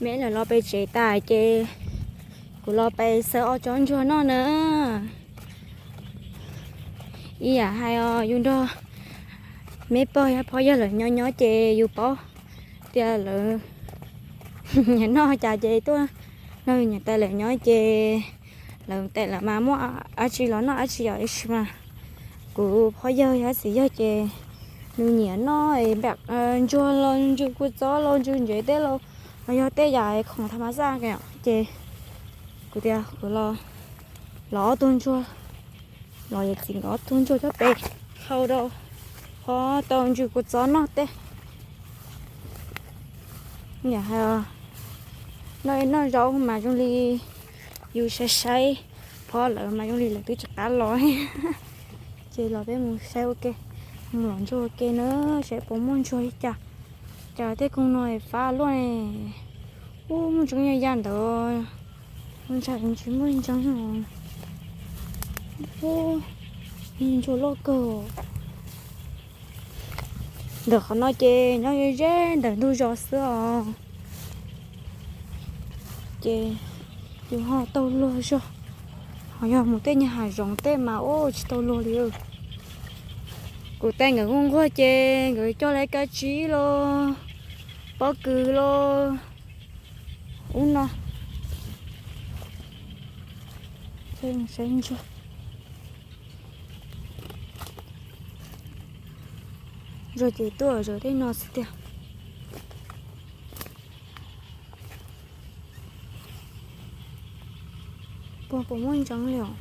Meb lawv los pem tsev tas ces kuv los pem xawb ob tsob ntsuag noj na. Ib yam hais os, yus nrog meb pog yog phob yawg lawv nyob nyob ces yus paub tias lawv nyiam noj cas ces tuaj nrog niam tais lawv nyob ces lawv tais lawv mas muaj dab tsi los noj dab tsi yom, tab sis mas kuv phob yawg yog txiv yawg ces nws nyiam noj npam ntsuag los ntsws kua txob los ntsws ntsev tej los, los yog tej yam khoom tha mas xaj ces kuv tias kuv los, los ob tug ntsuag, los yawm txiv nkawd ob tug ntsuag coj pem hau rau, ho tau ntsws kua txob noj tej. Yam hais noj zaub mas zoo li yus saib saib phob lawv mas zoo li lawv twb tsis qab los. Ces los peb mus saib ua ke, mus lom ntsuag ua ke na, saib puas muaj ntsuag li cas. Cas tej koog no fab luaj ne. Ub, muaj ntsoov ya ya ntawd, ntshai tsis muaj ntsoov. Ub, ntsuag loj kawg. Ntawm qhov no ces nyob ze ze ntawm ntug zos xwb os. Ces yus ho tau luag zog, ho yog mus tej nyuag hav zoov tej mas ub tsis tau luag li. Kuv tais nkawd nquag nquag ces nkawd cog lawv kab tsib los, pob kws los, ub no. Saib ntsuag, ntsuag ces tuaj zaum tej no xwb tiag. Puas, puas muaj ntsoov li os.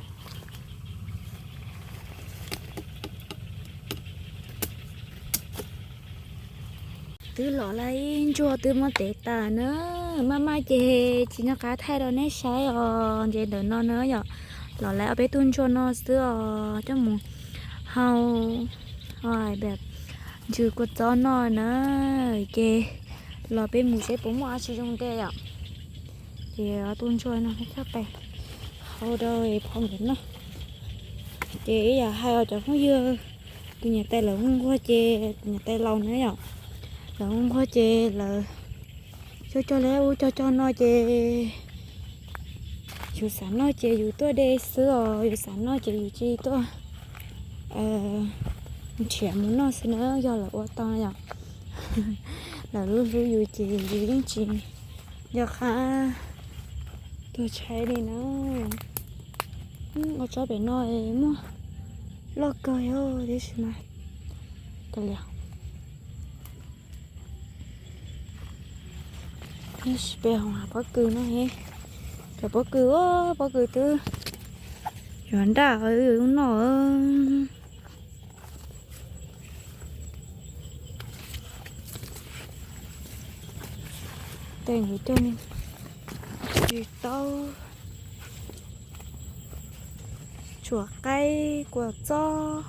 Twb los lawm ib ntsuag twb muab tev tas na. Maj maj ces tsis nco qab thaij rau nej saib os, ces ntawm no na yom, los lawm ob peb tug ntsuag no xwb os, coj mus hau, ntsws kua txob noj na. Ces los peb mus seb puas muaj dab tsi zoo ntej yom. Ces ob tug ntsuag no coj pem hau rau phauj nkawd noj. Ces ib yam hais os cov phooj ywg, tus niam tais lawv nquag nquag ces tus niam tais laus na yom, lawv nquag nquag ces lawv cog cog lawm ub cog cog no ces yus xav noj ces yus tuaj de xwb os, yus xav noj ces yus cia li tuaj nrhiav mus noj xwb na, yog lawv ua tau yom. Lawv hlub hlub yus ces yus yeej tsis nco qab tuag tshaib li na. Ua tsob pem no muaj loj kawg yog tiam sis mas, tiam sis peb ho pob kws no, cov pob kws, pob kws twb yuav nraj lub no. Tej nkawd cog tsis tau, tshuav qaib kua txob.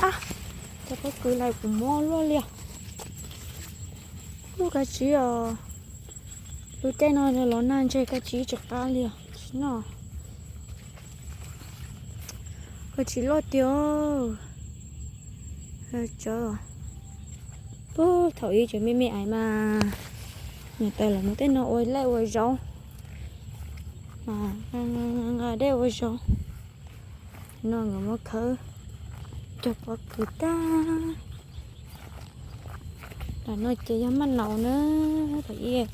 Ab, cov pob kws lawm kuv mob luaj li os. Lub kab tsib os, lub caij no los nag ntseg kab tsib tsis qab li os, tsis noj. Kab tsib loj tiag. Tsawv. Pub thaum ub tseem me me ais mas niam tais los mus tej no ua liaj ua zaub, nqa dej ua zaub. No nkawd muab khawb cog pob kws tag. Tam no ces yog maj naus na, thaum ub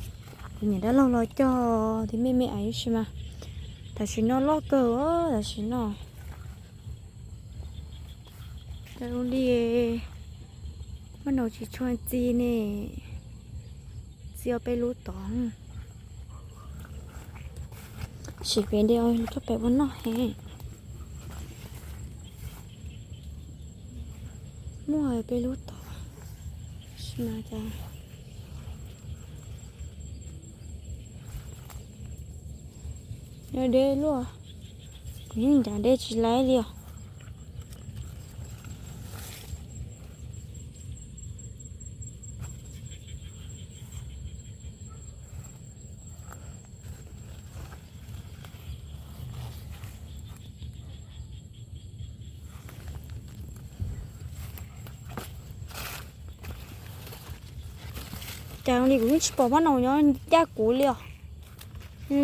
kuv niam dab laug los cog thiab me me ais ib si mas, tam sim no loj kawg tam sim no. Ua li maj naus tsis tshua txi ne, txi peb lub tod. Sim pem de coj pem ua noj he. Muaj peb lub tod, tab sis mas cas yog deb luaj, kuv yeej ncav deb tsis laib li os. Cas li kuv yeej tsis pom mab noos nyob ncaj kuv li os.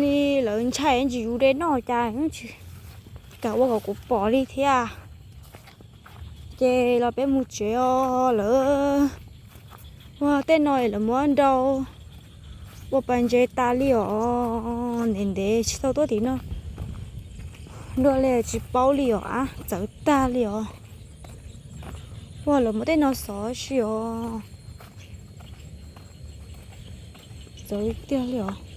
Li lawv ntshai ntsis yuv de noj cas yeej tsis kam ua kom kuv pom li thiab. Ces los peb mus tsev os lawm. Ua tej no lawv muab nrau ua pas ntses tas li os, ntev ntev tsis tau tuaj tim no dua li tsis paub li os, ab txawv tag li os. Ua lawv muab tej no xov si os, txawv tiag li os.